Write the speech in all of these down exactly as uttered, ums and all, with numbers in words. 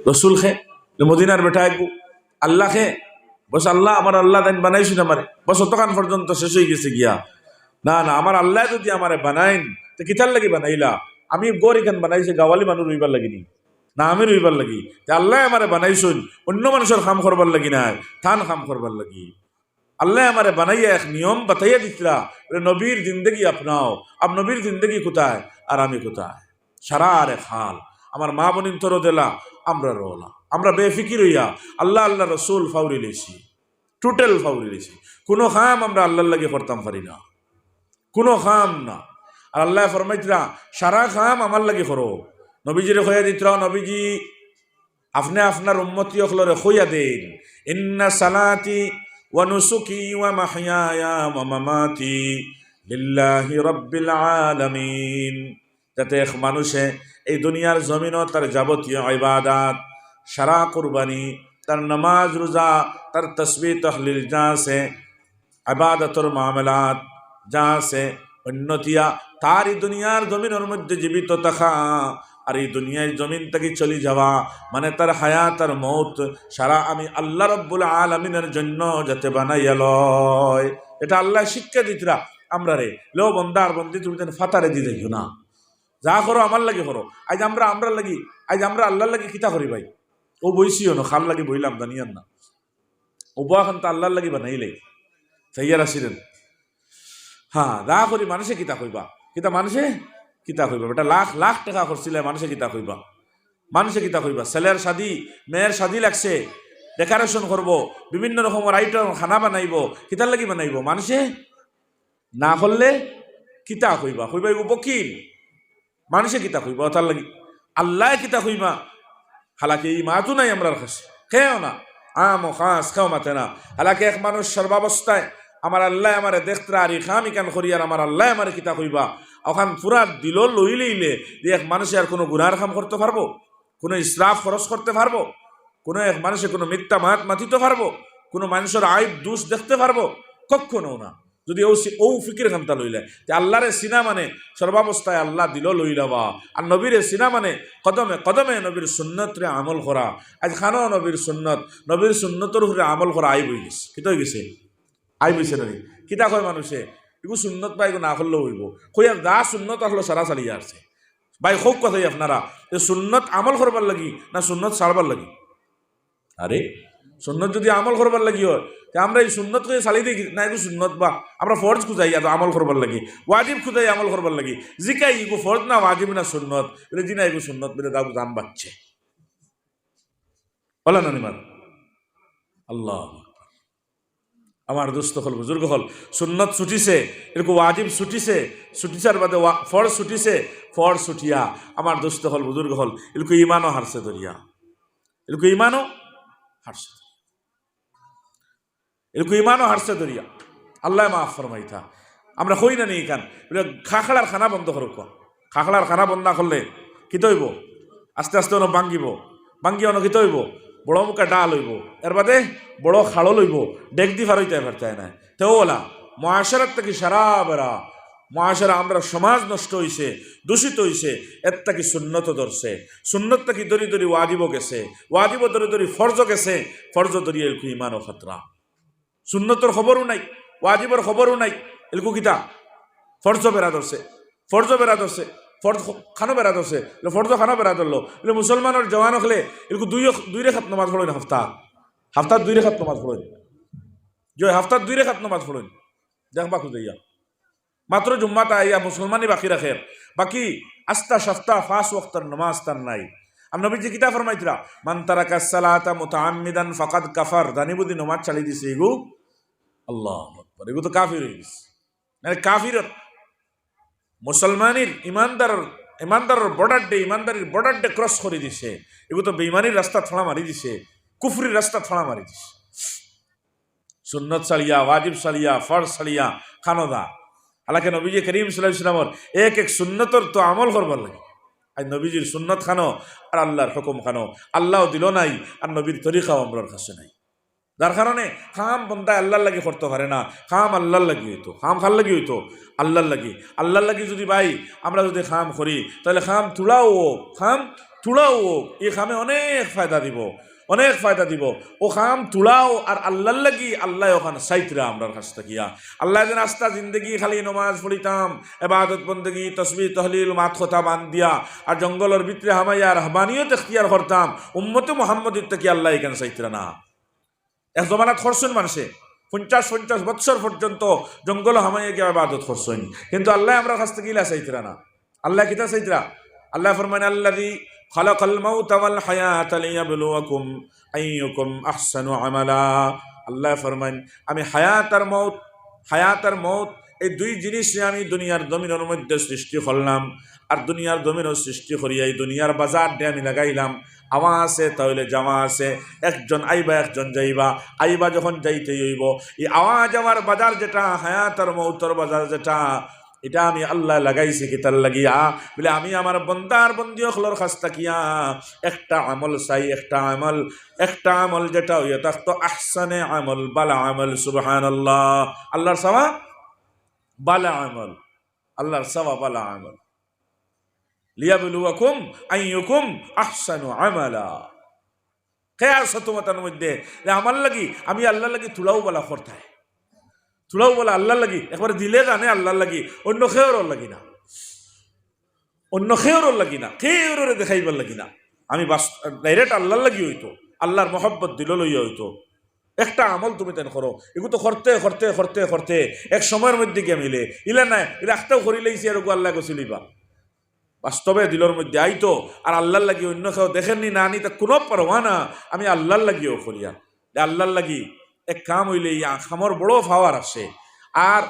রসুল খে, মদিনার বেটা এগু, আল্লাহ খে, বস আল্লাহ, আমার আল্লাহ তাইন বানাইছইন আমারে, বস অতখান পর্যন্ত শেষ অইগেছে গিয়া। না, না, আমার আল্লায় যুদি আমারে বানাইন, তে কিতার লাগি বানাইলা? আমি ঘর ইখান বানাইছি গাওয়ালি মানুষ রইবার লাগি নি, না আমি রইবার লাগি? তে আল্লায় আমারে বানাইছইন অইন্য মানষর কাম করবার লাগি নায়, তান কাম করবার লাগি। আল্লায় আমারে বানাইয়া এক নিয়ম বাতাইয়া দিতরা, বলে, "নবীর জিন্দেগি আপনাও, আব নবীর জিন্দেগি কুথায় আর আমি কুথায়?" সারা আরেক হাল। আমার মা বইনিন্তরও দিলা, আমরারও অলা। আমরা বেফিকির অইয়া আল্লাহ, আল্লাহর রসুল ফাউরি লইছি, total ফাউরি লইছি। কুনু কাম আমরা আল্লাহর লাগি করতাম পারি না, কুনু কাম না। আর আল্লায় ফরমাইতরা, "সারা কাম আমার লাগি করো।" নবীজিরে কইয়া দিতরা, "নবীজি, আপনে আপনার উম্মতি অকলরে কইয়া দেইন, ইন্না সালাতি ওয়া নুসুকি ওয়া মাহইয়ায়া ওয়া মামাতি লিল্লাহি রাব্বিল আলামিন।" যাতে এক মানষে এই দুনিয়ার জমিনো তার যাবতীয় ইবাদত, সারা কুরবানি, তার নামাজ রোজা, তার তসবিহ তহলিল যা আছে, ইবাদতর মামলাত যা আছে, অইন্য দিয়া তার এই দুনিয়ার জমিনর মধ্যে জীবিত থাকা আর এই দুনিয়ার জমিন থাকি চলি যাওয়া, মানে তার হায়াত আর মউত সারা আমি আল্লাহ রাব্বুল আলামিনর জন্য যাতে বানাইয়া লয়। এটা আল্লায় শিক্ষা দিতরা আমরারে, "লেও বন্দা আর বন্দি, তুমি যেন ফাতারে দি যাইও না, যা করো আমার লাগি করো।" আইজ আমরা, আমরার লাগি, আইজ আমরা আল্লাহর লাগি কিতা করি ভাই? অউ বইছি অনো, কার লাগি বইলাম জানিয়ার না। অউ বওয়াখান তো আল্লাহর লাগি বানাইলাই, চাইয়ার আছিলেন। হ্যাঁ, যা করি মানষে কিতা কইবা, কিতা মানষে কিতা কইবা? বেটা লাখ লাখ টেকা খরচিলায়, মানষে কিতা কইবা? মানষে কিতা কইবা? ছেলের শাদি, মেয়ের শাদি লাগছে, decoration করবো, বিভিন্ন রকমর item খানা বানাইবো, কিতার লাগি বানাইবো? মানষে না করলে কিতা কইবা? কইবা, "ইগু বকিল।" মানষে কিতা কইবা? অতার লাগি আল্লায় কিতা কইবা? হালাকি ই মাতও নাই আমরার কাছে, কেউ না, আম ও খাস কেউ মাতে না। হালাকি এক মানুষ সর্বাবস্থায়, "আমার আল্লায় আমারে দেখতরা, আর ই কাম ইখান করি, আর আমার আল্লায় আমারে কিতা কইবা?" অখান পুরা দিলো লইলাইলে যে এক মানষে আর কুনু গুনার কাম করতো পারবো? কুনু ইসরাফ খরচ করতে পারবো? কুনু এক মানষে কুনু মিথ্যা মাত মাতিতো পারবো? কুনু মানষর আইব দোষ দেখতে পারবো? কখনো না। যুদি অউ সি-, অউ ফিকির খান্তা লইলে, তে আল্লাহরে চিনা মানে সর্বাবস্থায় আল্লাহ দিলো লইলাওয়া, আর নবীরে চিনা মানে কদমে কদমে নবীর সুন্নতরে আমল করা। আইজ খানো নবীর সুন্নত, নবীর সুন্নতর উপরে আমল করা আইব অইগেছে। কিতা অইগেছে? আইব অইছে না নি? কিতা কয় মানষে, "ইগু সুন্নত বা, ইগু না করলেও অইবো।" কইয়া যা সুন্নত আসলো সারা ছাড়িয়া আসছে। ভাই, কউক্কা চাই আপনারা, যে সুন্নত আমল করবার লাগি না সুন্নত ছাড়বার লাগি? আরে, সুন্নত যুদি আমল করবার লাগি অয়, তে আমরা ই সুন্নত কইয়া ছাড়ি দেই না, ইগু সুন্নত বা, আমরা ফরজ খুজাই আর আমল করবার লাগি, ওয়াজিব খুজাই আমল করবার লাগি। জিকাই, "ইগু ফরজ না ওয়াজিব না সুন্নত?" বলে, "জি না, ইগু সুন্নত।" বলে, "দাও, জান বাঁচছে।" বলে না নিমার? আল্লাহ। আমার দোস্ত অকল, বুজুর্গ অকল, সুন্নত ছুটিছে, এরকম ওয়াজিব ছুটিছে, ছুটিছার বাদে ওয়া-, ফরজ ছুটিছে, ফরজ ছুটিয়া, আমার দোস্ত অকল, বুজুর্গ অকল, এরকম ইমানও হারছে ধরিয়া, এরকম ইমানও হারছে, এরকম ইমানও হারছে ধরিয়া। আল্লায় মাফ ফরমাইতা। আমরা কই না নি ইখান, বলে, "খাখড়ার খানা বন্ধ করো।" খাখড়ার খানা বন্ধ না করলে কিতা অইবো? আস্তে আস্তে অনো ভাঙ্গিবো, ভাঙ্গি অনো কিতা অইবো? বড় মুখা ডাল অইবো, এর বাদে বড় খাড়ল অইবো, ডেক দি ফারইতায় পারতায় নায়। তেও অলা, মুআশারাত থাকি সারা বেড়া, মুআশারা, আমরার সমাজ নষ্ট অইছে, দূষিত অইছে, এর থাকি সুন্নত ধরছে, সুন্নত থাকি ধরি ধরি ওয়াজিবও গেছে, ওয়াজিবও ধরি ধরি ফরজও গেছে, ফরজও ধরিয়া এরকম ইমানও খাতরা। সুন্নতর খবরও নাই, ওয়াজিবর খবরও নাই। এলকু কিতা? ফরজ বেড়া ধরছে, ফরজ বেড়া ধরছে, ফরজ খ-, খানো বেড়া ধরছে, এলে ফরজ খানো বেড়া ধরলো। এলে মুসলমানর জওয়ান অকলে এলকু দুই অখ-, দুই রেখাত নমাজ পড়ইন হাফতা, হাফতাত দুই রেখাত নমাজ পড়ইন, যে হাফতাত দুই রেখাত নমাজ পড়ইন, দেখবা খুজাইয়া। মাত্র জুম্মাত আইয়া মুসলমানি বাকি রাখের, বাকি আস্তা সাফতা পাঁচ ওয়াক্তর নমাজ তার নাই। আর নবীজি কিতা ফরমাইতরা? "মান তারাকা সালাতা মুতাআম্মিদান ফাকাদ কাফার।" জানি বুঝি নমাজ ছাড়ি দিছে এগু, আল্লাহু আকবার, এগু তো কাফির অইগেছে। মানে কাফির, মুসলমানির ইমানদার, ইমানদারর border দে, ইমানদারির border দে cross করি দিছে। এগু তো বেইমানির রাস্তাত ফাড়া মারি দিছে, কুফরির রাস্তাত ফাড়া মারি দিছে। সুন্নত ছাড়িয়া, ওয়াজিব ছাড়িয়া, ফরজ ছাড়িয়া খানো দা। হালাকে নবীজি করিম সাল্লাল্লাহু আলাইহি ওয়াসাল্লামর এক এক সুন্নতর তো আমল করবার লাগে। আর নবীজির সুন্নত খানো আর আল্লাহর হুকুম খানো, আল্লাহও দিলো নাই আর নবীর তরিকাও আমরার কাছে নাই। যার কারণে কাম বন্দায় আল্লাহর লাগি করতো পারে না, কাম আল্লাহর লাগি অইতো। কাম কার লাগি অইতো? আল্লাহর লাগি। আল্লাহর লাগি যুদি ভাই আমরা যুদি কাম করি, তাইলে কাম থুড়াও, কাম থুড়াও অউক, ই কামে অনেক ফায়দা দিবো, অনেক ফায়দা দিবো। অউ কাম থুড়াও আর আল্লার লাগি, আল্লায় অখান চাইতরা আমরার কাছ থাকিয়া। আল্লায় যেন আস্তা জিন্দেগি খালি নমাজ পড়িতাম, এবাদত বন্দেগি, তসবিহ তহলিল, মাত কথা বাদ দিয়া, আর জঙ্গলর ভিতরে হামাইয়া রহবানিয়ত এখতিয়ার করতাম, উম্মতে মুহাম্মদীর থাকি আল্লায় ইখান চাইতরা না। এক জমানাত করছইন মানষে, পঞ্চাশ পঞ্চাশ বৎসর পর্যন্ত জঙ্গলো হামাইয়া গিয়া এবাদত করছইন, কিন্তু আল্লায় আমরার কাছ থাকি ইলা চাইতরা না। আল্লায় কিতা চাইতরা? আল্লায় ফরমাইন, "আল্লাযী খালাকাল মাউতা ওয়াল হায়াতা লিয়াবলুয়াকুম আইয়ুকুম আহসানু আমালা।" আল্লায় ফরমাইন, "আমি হায়াত আর মউত, হায়াত আর মউত, এই দুই জিনিসরে আমি দুনিয়ার জমিনর মধ্যে সৃষ্টি করলাম, আর দুনিয়ার জমিনো সৃষ্টি করিয়া এই দুনিয়ার বাজাররে আমি লাগাইলাম। আওয়া আছে, তা অইলে যাওয়া আছে, একজন আইবা, একজন যাইবা, আইবা যখন যাইতেউ অইবো। এই আওয়া যাওয়ার বাজার যেটা, হায়াত আর মউতর বাজার যেটা, ইটা আমি আল্লায় লাগাইছি কিতার লাগিয়া?" বলে, "আমি আমার বন্দা আর বন্দি অকলর কাছ থাকিয়া একটা আমল চাই, একটা আমল, একটা আমল যেটা অইয়া থাকতো আহসানে আমল, বালা আমল।" সুবহানাল্লাহ। আল্লার চাওয়া বালা আমল, আল্লার চাওয়া বালা আমল। "লিয়াবলুয়াকুম আইয়ুকুম আহসানু আমালা।" কে আছো তুমরার মধ্যে যে আমার লাগি, আমি আল্লার লাগি থুড়াও বালা করতায়, থুড়াও বালা আল্লার লাগি, একবারে দিলে জানে আল্লার লাগি, অইন্য কেউরর লাগি না, অইন্য কেউরর লাগি না, কেউররে দেখাইবার লাগি না। আমি বাস, direct আল্লার লাগি অইতো, আল্লার মহব্বত দিলো লইয়া অইতো। একটা আমল তুমিতাইন করো, ইগু তো করতে করতে করতে করতে এক সময়র মধ্যে গিয়া মিলে, ইলা নায়, ইলা একটাউ করিলাইছি আর অগু আল্লায় গছিলিবা। বাস্তবে দিলর মধ্যে আইতো, আর আল্লার লাগি অইন্য কেউ দেখের নি না নি, তা কুনু পরোয়া না, আমি আল্লার লাগিউ করিয়ার। যে আল্লার লাগি এক কাম অইলে ই কামর বড় power আছে। আর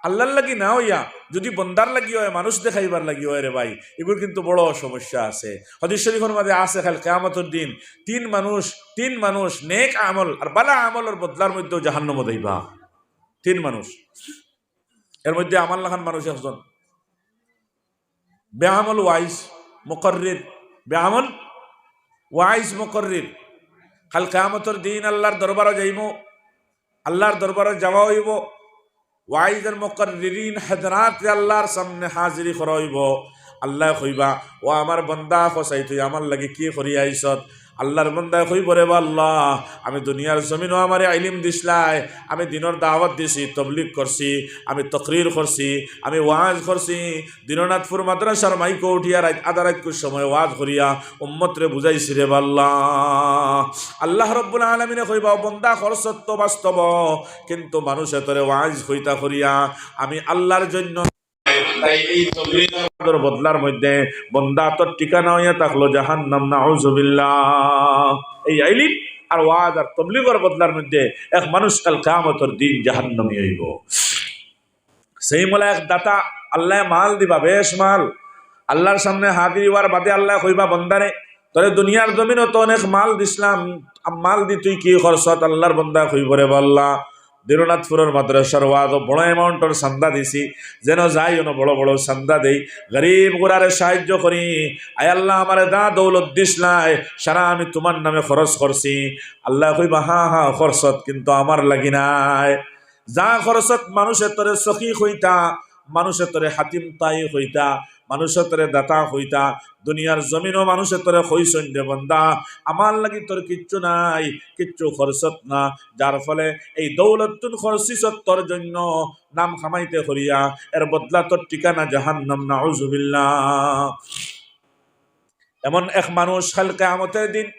আল্লার লাগি না অইয়া যুদি বন্দার লাগি অয়, মানুষ দেখাইবার লাগি অয় রে ভাই, ইগুর কিন্তু বড় সমস্যা আছে। হাদিস শরিফর মাঝে আছে, কাইল কিয়ামতর দিন তিন মানুষ, তিন মানুষ নেক আমল আর বালা আমলর বদলার মধ্যেউ জাহান্নামো যাইবা। তিন মানুষ। এর মধ্যে আমার লাখান মানুষ একজন, বেআমল ওয়াইজ মুকররির, বেআমল ওয়াইজ মুকররির। কাইল কিয়ামতর দিন আল্লার দরবারো যাইমু, আল্লার দরবারো যাওয়া অইবো, ওয়াইজ আর মুকররিন হযরাতরে আল্লার সামনে হাজিরি করা অইবো। আল্লায় কইবা, "ও আমার বন্দা, কছাই তুই আমার লাগি কি করিয়া আইছত?" আল্লার বন্দায় কইবো, "রে বা আল্লাহ, আমি দুনিয়ার জমিনো আমারে ইলিম দিছলায়, আমি দিনর দাওয়াত দিছি, তবলিগ করছি, আমি তকরির করছি, আমি ওয়াজ করছি, দিননাথপুর মাদ্রাসার মাইকো উঠিয়া রাইত আধা রাইতকুর সময় ওয়াজ করিয়া উম্মতরে বুঝাইছি রে বা আল্লাহ।" আল্লাহ রব্বুল আলামিনে কইবা, "ও বন্দা, করছত তো বাস্তব, কিন্তু মানুষে তোরে ওয়াজ কইতা করিয়া আমি আল্লার জন্য।" তাই এই তবলিগর বদলার মধ্যে বন্দা তোর ঠিকানা অইয়া থাকলো জাহান্নাম, নাউজুবিল্লাহ। এই ইলিম আর ওয়াজ আর তবলিগর বদলার মধ্যে এক মানুষ কাইল কিয়ামতর দিন জাহান্নামী অইবো। সেই মোলা এক দাতা, আল্লায় মাল দিবা, বেশ মাল। আল্লার সামনে হাজির অওয়ার বাদে আল্লায় কইবা, "বন্দারে, তোরে দুনিয়ার জমিনো তো অনেক মাল দিছলাম, আম-, মাল দি তুই কি করছত?" আল্লার বন্দায় কইবো, "রে বা আল্লাহ, দিননাথপুরর মাদ্রাসার ওয়াজো বড় amount-র চান্দা দিছি, যেনো যাই অনো বড় বড় চান্দা দেই, গরিব গুরারে সাহায্য করি। আয় আল্লাহ, আমারে যা দৌলত দিছলায়, সারা আমি তুমার নামে খরচ করছি।" আল্লায় কইবা, "হ্যাঁ, হ্যাঁ, করছত, কিন্তু আমার লাগি নায়।" যা করছত মানুষে তোরে সখী কইতা, মানুষে তোরে হাতিম তাই কইতা, মানুষে তোরে দাতা কইতা, দুনিয়ার জমিনো মানুষে তোরে কইছইন রে বন্দা, আমার লাগি তোর কিচ্ছু নাই, কিচ্ছু করছত না, যার ফলে এই দৌলততুন খরচিছত তোর জন্য নাম কামাইতে করিয়া, এর বদলা তোর ঠিকানা জাহান্নাম, নাউজুবিল্লাহ। এমন এক মানুষ কাইল কিয়ামতর দিন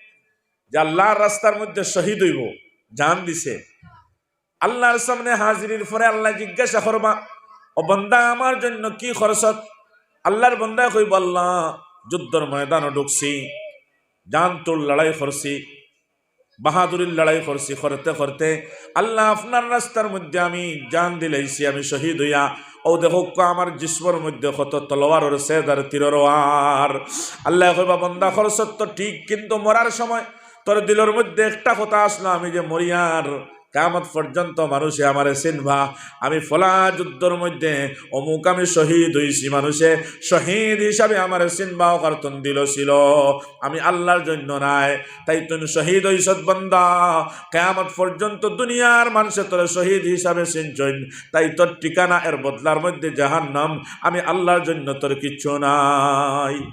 যে আল্লার রাস্তার মধ্যে শহীদ অইবো, জান দিছে, আল্লার সামনে হাজিরির পরে আল্লায় জিজ্ঞাসা করবা, "ও বন্দা, আমার জন্য কি করছত?" আল্লার বন্দায় কইবো, "আল্লাহ, যুদ্ধর ময়দানো ঢুকছি, জান তুর লড়াই করছি, বাহাদুরির লড়াই করছি, করতে করতে আল্লাহ আপনার রাস্তার মধ্যে আমি জান দিলাইছি, আমি শহীদ অইয়া, অউ দেখউক্কা আমার জিসমর মধ্যে কত তলোয়ারর ছেদ আর তীরর ওয়ার।" আল্লায় কইবা, "বন্দা, করছত তো ঠিক, কিন্তু মরার সময় তোর দিলর মধ্যে একটা কথা আছলো, আমি যে মরিয়ার, কিয়ামত পর্যন্ত মানুষে আমারে চিনবা, আমি ফলা যুদ্ধর মধ্যে অমুক আমি শহীদ অইছি, মানুষে শহীদ হিসাবে আমারে চিনবা, অখার তুন দিল ছিল, আমি আল্লার জন্য নায়। তাই তুই শহীদ অইছত বন্দা, কিয়ামত পর্যন্ত দুনিয়ার মানুষে তোরে শহীদ হিসাবে চিনছইন, তাই তোর ঠিকানা এর বদলার মধ্যে জাহান্নাম, আমি আল্লার জন্য তোর কিচ্ছু নাই,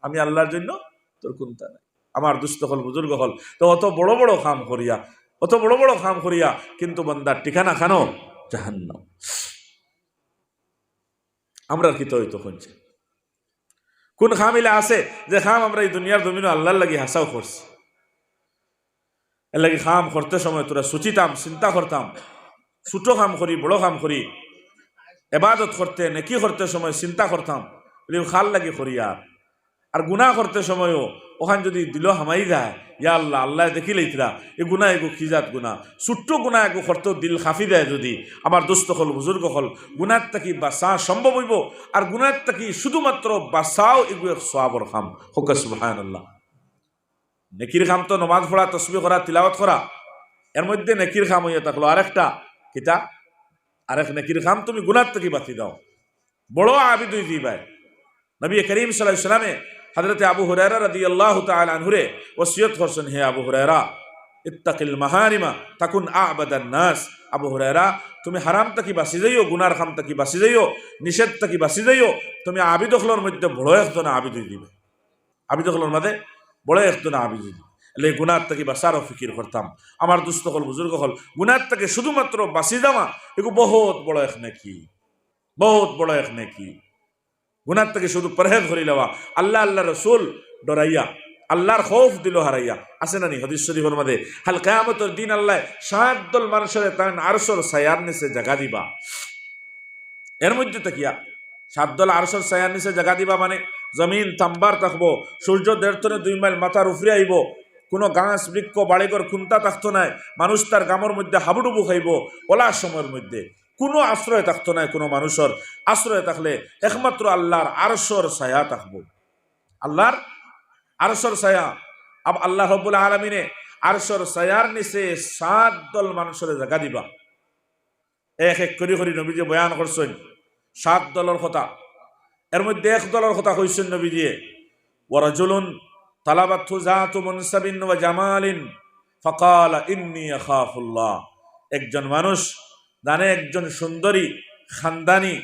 আমি আল্লার জন্য তোর কুন্তা নাই। আমার দুস্ত অকল, বুজুর্গ অকল, তো অত বড় বড় কাম করিয়া, অত বড় বড় কাম করিয়া, কিন্তু বন্দার ঠিকানা খানো জাহান্নাম। আমরার কিতা অইতো কইনছে? কুন কাম ইলা আছে যে কাম আমরা ই দুনিয়ার জমিনো আল্লার লাগি হাছাউ করছি? এরলাগি কাম করতে সময় থুড়া সুচিতাম, চিন্তা করতাম, ছোট কাম করি, বড় কাম করি, এবাদত করতে, নেকি করতে সময় চিন্তা করতাম, বলি, "কার লাগি করি?" আর, আর গুনাহ করতে সময়ও অখান যুদি দিলো হামাই যায়, ইয়া আল্লাহ, আল্লায় দেখিলাইতরা, ই গুনাহ এগু কি জাত গুনাহ? ছোট্ট গুনাহ এগু করতেও দিল কাঁপি যায় যুদি, আমার দুস্ত অকল, বুজুর্গ অকল, গুনার থাকি বাঁচা সম্ভব অইবো। আর গুনার থাকি শুধুমাত্র বাঁচাও এগু এক সওয়াবর কাম। কউক্কা সুবহানাল্লাহ। নেকির কাম তো নমাজ পড়া, তসবিহ করা, তিলাওয়াত করা, এর মধ্যে নেকির কাম অইয়া থাকলো। আরেকটা কিতা? আরেক নেকির কাম, তুমি গুনার থাকি বাঁচি যাও, বড় আবিদ অইযিবায়। নবী করিম সাল্লাল্লাহু আলাইহি ওয়াসাল্লামে হযরতে আবু হুরায়রা রাদিয়াল্লাহু তাআলা আনহুরে ওসিয়ত করছইন, "হে আবু হুরায়রা, ইত্তাকিল মাহারিমা তাকুন আ'বাদান নাস।" আবু হুরায়রা, তুমি হারাম থাকি বাঁচি যাইও, গুনার কাম থাকি বাঁচি যাইও, নিষেধ থাকি বাঁচি যাইও, তুমি আবিদ অকলর মধ্যে বড় একজন আবিদ অইযিবায়। আবিদ অকলর মাঝে বড় একজন আবিদ অইযিবায়। এরলাগি গুনার থাকি বাঁচারও ফিকির করতাম। আমার দুস্ত অকল, বুজুর্গ অকল, গুনার থাকি শুধুমাত্র বাঁচি যাওয়া এগু বহুত বড় এক নেকি, বহুত বড় এক নেকি। গুনার থাকি শুধু পরহেজ করিলাওয়া, আল্লাহ, আল্লার রসুল ডরাইয়া, আল্লার খৌফ দিলো হারাইয়া। আছে না নি হাদিস শরিফর মাঝে? কাইল কিয়ামতর দিন আল্লায় সাত দল মানষরে তান আরশর ছায়ার নিচে জাগা দিবা। এর মধ্যে থাকিয়া সাত দল আরশর ছায়ার নিচে জাগা দিবা, মানে জমিন তাম্বার থাকবো, সূর্য দেড় তনে দুই মাইল মাথার উপরে আইবো, কুনু গাছ, বৃক্ষ, বাড়িঘর কুন্তা থাকতো নায়, মানুষ তার ঘামর মধ্যে হাবুডুবু খাইবো, অলা সময়র মধ্যে কুনু আশ্রয় থাকতো নায়, কুনু মানষর আশ্রয় থাকলে একমাত্র আল্লার আরশর ছায়া থাকবো। আল্লার আরশর ছায়া, আব-, আল্লাহ রব্বুল আলামিনে আরশর ছায়ার নিচে সাত দল মানষরে জাগা দিবা। এক এক করি করি নবীজিয়ে বয়ান করছইন সাত দলর কথা। এর মধ্যে এক দলর কথা কইছইন নবীজিয়ে, "ওয়া রাজুলুন তালাবাতহু যাতু মানসাবিন ওয়া জামালিন ফাকালা ইন্নী আখাফুল্লাহ।" একজন মানুষ, জানে, একজন সুন্দরী, খানদানি,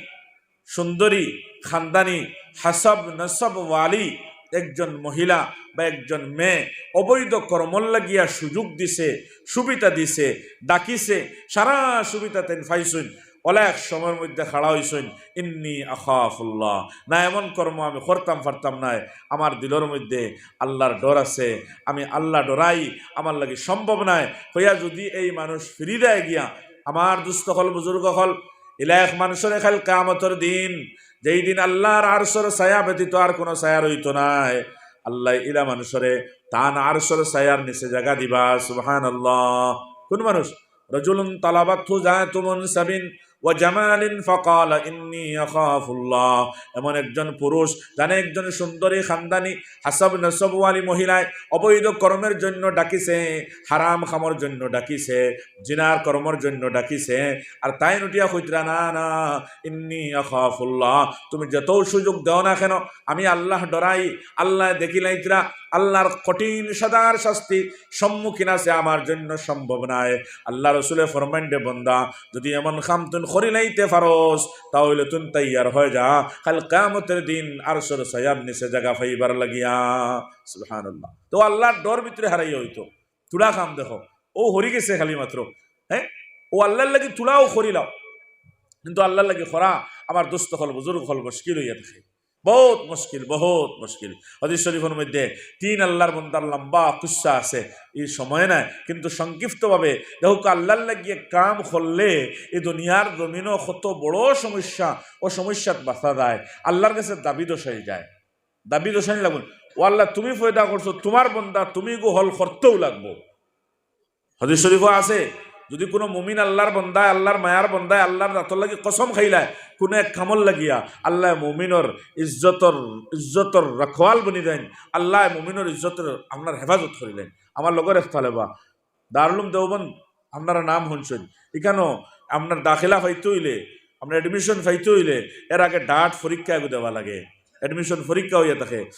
সুন্দরী, খানদানি, হাসাব নসব ওয়ালি একজন মহিলা বা একজন মেয়ে অবৈধ কর্মর লাগিয়া সুযোগ দিছে, সুবিধা দিছে, ডাকিছে, সারা সুবিধা তাইন পাইছইন, অলা এক সময়র মধ্যে খাড়া অইছইন, "ইন্নী আখাফুল্লাহ, না, এমন কর্ম আমি করতাম পারতাম নায়, আমার দিলর মধ্যে আল্লার ডর আছে, আমি আল্লা ডরাই, আমার লাগি সম্ভব নায়" কইয়া যুদি এই মানুষ ফিরি যায় গিয়া, আমার দুস্ত অকল, বুজুর্গ অকল, ইলা এক মানষরে কাইল কিয়ামতর দিন, যেই দিন আল্লার আরশর ছায়া ব্যতীত আর কুনু ছায়া রইতো নায়, আল্লায় ইলা মানষরে তান আরশর ছায়ার নিচে জাগা দিবা। সুবহানাল্লাহ। কুন মানুষ? রাজুলুন তালাবাতহু যাতু মানসাবিন ওয়া জামালিন ফাকালা ইন্নী আখাফুল্লাহ। এমন একজন পুরুষ, জানে, একজন সুন্দরী, খানদানি, হাসাব নসব ওয়ালি মহিলায় অবৈধ কর্মর জন্য ডাকিছে, হারাম কামর জন্য ডাকিছে, জিনার কর্মর জন্য ডাকিছে, আর তাইন উঠিয়া কইতরা, "না, না, ইন্নী আখাফুল্লাহ, তুমি যেতাউ সুযোগ দেও না কেন, আমি আল্লাহ ডরাই, আল্লায় দেখিলাইতরা, আল্লার কঠিন সাজার শাস্তি সম্মুখীন আছে, আমার জন্য সম্ভব নায়।" আল্লার রসুলে ফরমাইন, "রে বন্দা, যুদি এমন কাম তুইন করিলাইতে পারস, তা অইলে তুইন তৈয়ার অই যা, কাইল কিয়ামতর দিন আরশর ছায়ার নিচে জাগা পাইবার লাগিয়া।" সুবহানাল্লাহ। তো আল্লার ডর ভিতরে হারাইয়া অইতো, থুড়া কাম দেখো, অউ হরি গেছে খালি মাত্র, হ্যাঁ, অউ আল্লার লাগি থুড়াও করিলাও, কিন্তু আল্লার লাগি করা, আমার দুস্ত অকল, বুজুর্গ অকল, মুশকিল অইয়া থাকে, বহুত মুশকিল, বহুত মুশকিল। হাদিস শরিফর মধ্যে তিন আল্লার বন্দার লম্বা কিসসা আছে, ই সময় নাই, কিন্তু সংক্ষিপ্তভাবে দেখউক্কা, আল্লার লাগি এক কাম করলে ই দুনিয়ার জমিনো কত বড় সমস্যা, অউ সমস্যাত বাঁচা যায়, আল্লার গেছে দাবি দশাই যায়। দাবি দশানি লাগবো। ও আল্লাহ, তুমি পয়দা করছো, তুমার বন্দা, তুমি ইগু হল করতেউ লাগবো। হাদিস শরিফো আছে, যুদি কুনু মুমিন আল্লার বন্দায়, আল্লার মায়ার বন্দায়, আল্লার জাতর লাগি কসম খাইলায়, কুনু এক কামর লাগিয়া, আল্লায় মুমিনর ইজ্জতর, ইজ্জতর রখওয়াল বনি যাইন, আল্লায় মুমিনর ইজ্জতর আপনার হেফাজত করিলাইন। আমার লগর এক তালেবা, দারুল উলুম দেওবন্দ, আপনারা নাম হুনছইন। ইখানো আপনার দাখিলা পাইতে অইলে, আপনার admission পাইতে অইলে, এর আগে ডাট পরীক্ষা এগু দেওয়া লাগে। Admission পরীক্ষা অইয়া থাকে।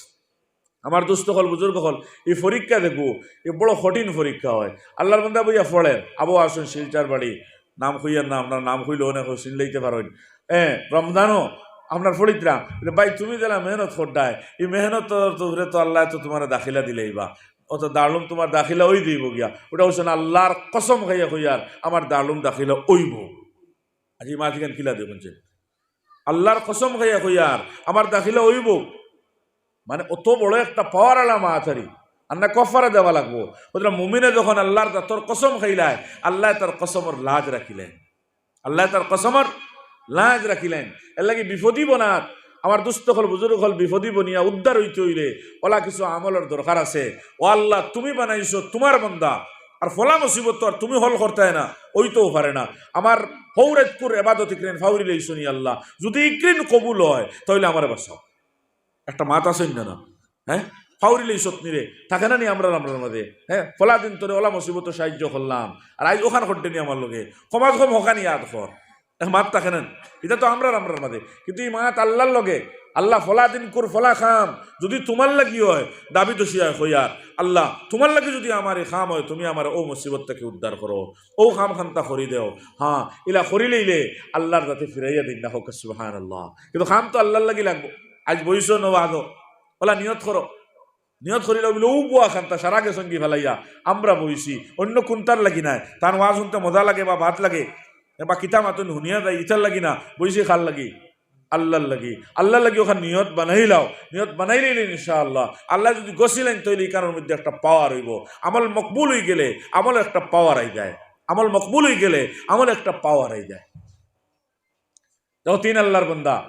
আমার দুস্ত অকল, বুজুর্গ অকল, ই পরীক্ষা দেখো, ই বড় কঠিন পরীক্ষা অয়। আল্লার বন্দা বইয়া পড়ের, আবু আসুন শিলচর বাড়ি, নাম কইয়ার না, আপনার নাম কইলে অনেক চিনলাইতে পারইন। এ, রমজানো আপনার ফড়িতরা, বলে, "ভাই, তুমি যেলা মেহনত কররায়, ই মেহনতর উপরে তো আল্লায় তো তুমারে দাখিলা দিলাইবা, অউ তো দারুল উলুম তুমার দাখিলা অই যাইবো গিয়া।" অটা কইছইন, "আল্লার কসম খাইয়া কইয়ার, আমার দারুল উলুম দাখিলা অইবো।" আইজ ই মাত ইখান কিলা দেখইন যে, "আল্লার কসম খাইয়া কইয়ার, আমার দাখিলা অইবো।" মানে, অত বড় একটা পাওয়ার আলা মাত আরি, আর না কফারা দেওয়া লাগবো। অতএব মুমিনে যখন আল্লার জাতর কসম খাইলায়, আল্লায় তার কসমর লাজ রাখিলাইন। আল্লায় তার কসমর লাজ রাখিলাইন। এর লাগি বিপদি বনাত, আমার দুস্ত অকল, বুজুর্গ অকল, বিপদি বনিয়া উদ্ধার অইতে অইলে অলা কিছু আমলর দরকার আছে। ও আল্লা, তুমি বানাইছো তুমার বন্দা, আর ফলা মুসিবত তো আর তুমি হল করতায় না, অইতেও পারে না। আমার হউ রাইতকুর এবাদত ইকরিন ফাউরি লাইছো নি আল্লা, যুদি ইকরিন কবুল অয়, তাইলে আমারে বাঁচাও। একটা মাত আছে না, না? হ্যাঁ, ফাউরি লাইছত নি রে, থাকে না নি আমরার, আমরার মাঝে? হ্যাঁ, ফলা দিন তোরে অলা মুসিবতো সাহায্য করলাম, আর আইজ অখান করতে নি আমার লগে, কমাজ কম হকানি ইয়াদ কর। এক মাত থাকে না? ইটা তো আমরার, আমরার মাঝে। কিন্তু ই মাত আল্লার লগে, আল্লা, ফলা দিন কুর ফলা কাম যুদি তুমার লাগি অয়, দাবি দোষিয়া কইয়ার, আল্লা, তুমার লাগি যুদি আমার ই কাম অয়, তুমি আমারে অউ মুসিবত থাকি উদ্ধার করো, অউ কাম খান্তা করি দেও। হ্যাঁ, ইলা করি লাইলে আল্লার জাতে ফিরাইয়া দিন না, কউক্কা সুবহানাল্লাহ। কিন্তু কাম তো আল্লার লাগি লাগবো। আইজ বইছো নওয়াজো, অলা নিয়ত করো, নিয়ত করিলাও বুলে, অউ বুয়া খান্তা সারা গেছইন গি ফালাইয়া, আমরা বইছি, অইন্য কুন্তার লাগি নায়। তান ওয়াজ হুনতে মজা লাগে বা বাদ লাগে, বা কিতা মাতইন হুনিয়া যাই, ইতার লাগি না, বইছি কার লাগি? আল্লার লাগি। আল্লার লাগি অখান নিয়ত বানাইলাও, নিয়ত বানাইলে ইনশাআল্লাহ, আল্লায় যুদি গছিলাইন, তাইলে ইখানর মধ্যে একটা পাওয়ার অইবো। আমল মকবুল অইগেলে, আমল একটা পাওয়ার আই যায়, আমল মকবুল অইগেলে, আমল একটা পাওয়ার আই যায়। দেখো, তিন আল্লার বন্দা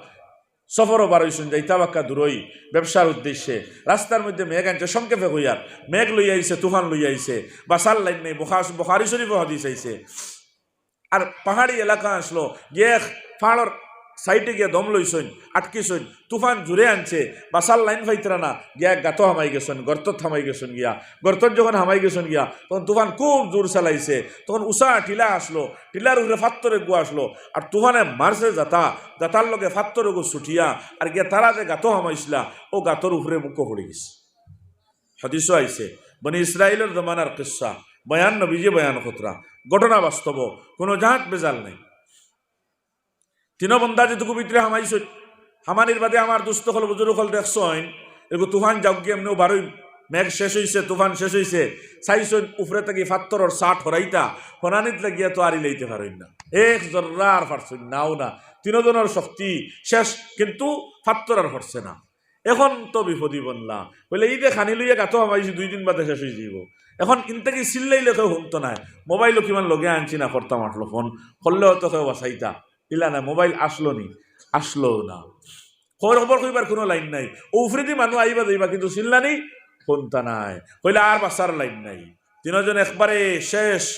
সফরো বার অইছইন, যাইতা বাক্কা দূরই, ব্যবসার উদ্দেশ্যে। রাস্তার মধ্যে মেঘ আনছে, সংক্ষেপে কইয়ার, মেঘ লইয়া আইছে, তুফান লইয়া আইছে, বাঁচার লাইন নাই। বুখা-, বুখারী শরীফো হাদিস আইছে। আর পাহাড়ি এলাকা আছলো, গিয়া এক পাহাড়র সাইডে গিয়া দম লইছইন, আটকিছইন, তুফান জুরে আনছে, বাঁচার লাইন পাইতরা না, গিয়া এক গাতো হামাই গেছইন, গর্তত হামাই গেছইন গিয়া। গর্তত যখন হামাই গেছইন গিয়া, তখন তুফান খুব জুর চালাইছে, তখন উচা টিলা আছলো, টিলার উপরে ফাত্তর এগু আছলো, আর তুফানে মারছে জাতা, জাতার লগে ফাত্তর এগু ছুটিয়া, আর গিয়া তারা যে গাতো হামাইছলা, অউ গাতর উপরে মুখো পড়ি গেছে। হাদিসো আইছে, বনি ইসরাইলর জমানার কিসসা, বয়ান নবীজি বয়ান করতরা, ঘটনা বাস্তব, কুনু জাত বেজাল নাই। তিনো বন্দা যেটুকু ভিতরে হামাইছইন, হামানির বাদে আমার দুস্ত অকল, বুজুর্গ অকল দেখছইন, এগু তুফান যাউক গি, এমনেউ বারই, মেঘ শেষ অইছে, তুফান শেষ অইছে, চাইছইন উপরে থাকি ফাত্তরর চাট হরাইতা, হরানিত লাগিয়া তো আরি লাইতে পারইন না, এক জর্রা আর পারছইন না, অউ না, তিনোজনর শক্তি শেষ, কিন্তু ফাত্তর আর হরছে না। এখন তো বিপদি বনলা, কইলে, "ই যে খানি লইয়া গাতো হামাইছি, দুই দিন বাদে শেষ অইযিবো। এখন ইন থাকি চিল্লাইলে কেউ হুনতো নায়, মোবাইলও কিমান লগে আনছি না, করতাম আছলো ফোন, করলেও তো কেউ বাঁচাইতা।" ইলা না, মোবাইল আছলো নি? আছলো না। খবর, খবর কইবার কুনু লাইন নাই। অউ উপরেদি মানুষ আইবা যাইবা, কিন্তু চিল্লানি হুনতা নায়। কইলে, "আর বাঁচার লাইন নাই।" তিনোজন একবারে শেষ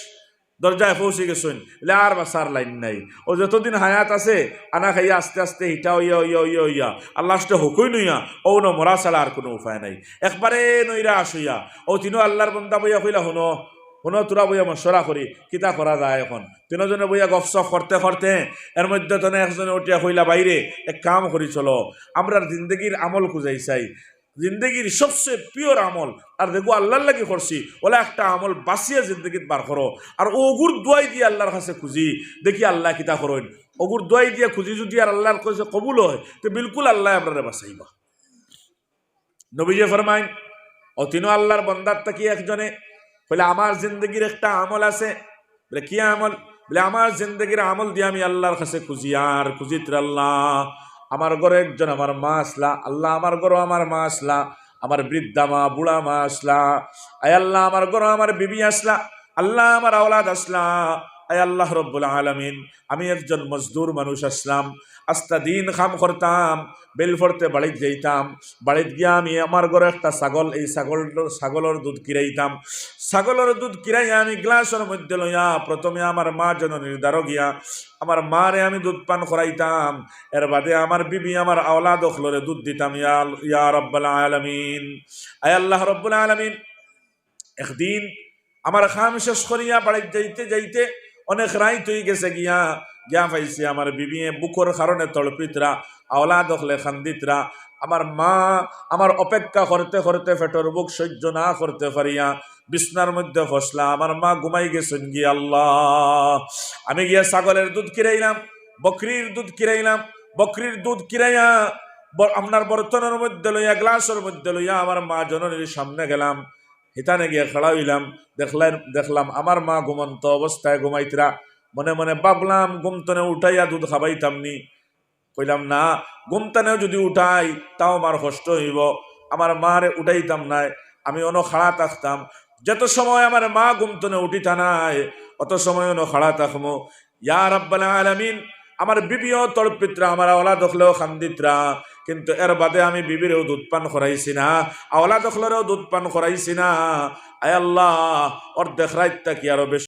দরজায় পৌঁছি গেছইন, বলে, "আর বাঁচার লাইন নাই।" অউ যতদিন হায়াত আছে, আনা খাইয়া আস্তে আস্তে হিটা অইয়া, অইয়া, অইয়া, অইয়া, আর লাস্টে হকইন অইয়া, অউ নু মরা ছাড়া আর কুনু উপায় নাই। একবারে নৈরাশ অইয়া, অউ তিনো আল্লার বন্দা বইয়া কইলা, "হুনো, হুনো, তোরা বইয়া মশওয়ারা করি, কিতা করা যায় এখন?" তিনোজনে বইয়া গফসফ করতে করতে এর মধ্যে তনে একজনে উঠিয়া কইলা, "বাইরে, এক কাম করি চলো, আমরার জিন্দেগির আমল খুজাই চাই, জিন্দেগির সবচে পিওর আমল, আর যেগু আল্লার লাগি করছি, অলা একটা আমল বাছিয়া জিন্দেগিত বার করো, আর অগুর দোয়াই দিয়া আল্লার কাছে খুজি, দেখি আল্লায় কিতা করইন। অগুর দোয়াই দিয়া খুজি যুদি আর আল্লার কাছে কবুল অয়, তে বিলকুল আল্লায় আমরারে বাঁচাইবা।" নবীজি ফরমাইন, অউ তিনো আল্লার বন্দার থাকি একজনে কইলা, "আমার জিন্দেগির একটা আমল আছে।" বলে, "কি আমল?" বলে, "আমার জিন্দেগির আমল দিয়া আমি আল্লার কাছে খুজিয়ার, খুজিত্রে আল্লা, আমার ঘরো একজন আমার মা আছলা, আল্লা, আমার ঘরো আমার মা আছলা, আমার বৃদ্ধা মা, বুড়া মা আছলা, আয় আল্লা, আমার ঘরো আমার বিবি আছলা, আল্লা, আমার আওলাদ আছলা, আয় আল্লা রব্বুল আলামিন, আমি একজন মজদুর মানুষ আছলাম, আস্তা দিন কাম করতাম, বেইল পড়তে বাড়িত যাইতাম, বাড়িত গিয়া আমি আমার ঘরো একটা ছাগল, এই ছাগল, ছাগলর দুধ কিরাইতাম। ছাগলর দুধ কিরাইয়া আমি গ্লাসর মধ্যে লইয়া প্রথমে আমার মা জননীর দ্বারো গিয়া আমার মারে আমি দুধ পান করাইতাম, এর বাদে আমার বিবি, আমার আওলাদ অকলরে দুধ দিতাম। ইয়া, ইয়া রব্বাল আলামিন, আয় আল্লা রব্বুল আলামিন, একদিন আমার কাম শেষ করিয়া বাড়িত যাইতে যাইতে অনেক রাইত অইগেছে গিয়া, গিয়া পাইছি আমার বিবিয়ে ভুকর কারণে তড়পিত্রা, আওলাদ অকলে কান্দিত্রা, আমার মা আমার অপেক্ষা করতে করতে পেটর ভুক সইজ্য না করতে পারিয়া বিছনার মধ্যে ফসলা, আমার মা ঘুমাই গেছইন গি। আল্লা, আমি গিয়া ছাগলর দুধ কিরাইলাম, বকরির দুধ কিরাইলাম, বকরির দুধ কিরাইয়া ব-, আপনার বর্তনর মধ্যে লইয়া, গ্লাসর মধ্যে লইয়া আমার মা জননীর সামনে গেলাম। হিতানে গিয়া খাড়া অইলাম। দেখলাম, দেখলাম আমার মা ঘুমন্ত অবস্থায় ঘুমাইতরা। মনে মনে ভাবলাম, ঘুমতনে উঠাইয়া দুধ খাবাইতাম নি। কইলাম, "না, ঘুমতনে যুদি উঠাই, তাও আমার কষ্ট অইবো, আমার মারে উঠাইতাম নায়, আমি অনো খাড়া থাকতাম। যত সময় আমার মা ঘুমতনে উঠিতা নায়, অত সময় অনো খাড়া থাকমু।" ইয়া রাব্বাল আলামিন, আমার বিবিও তড়পিতরা, আমার আওলাদ অকলেও কান্দিতরা, কিন্তু এর বাদে আমি বিবিরেও দুধ পান করাইছি না, আওলাদ অকলরেও দুধ পান করাইছি না। আয় আল্লাহ, অর্ধেক রাইত থাকি আরো বেশ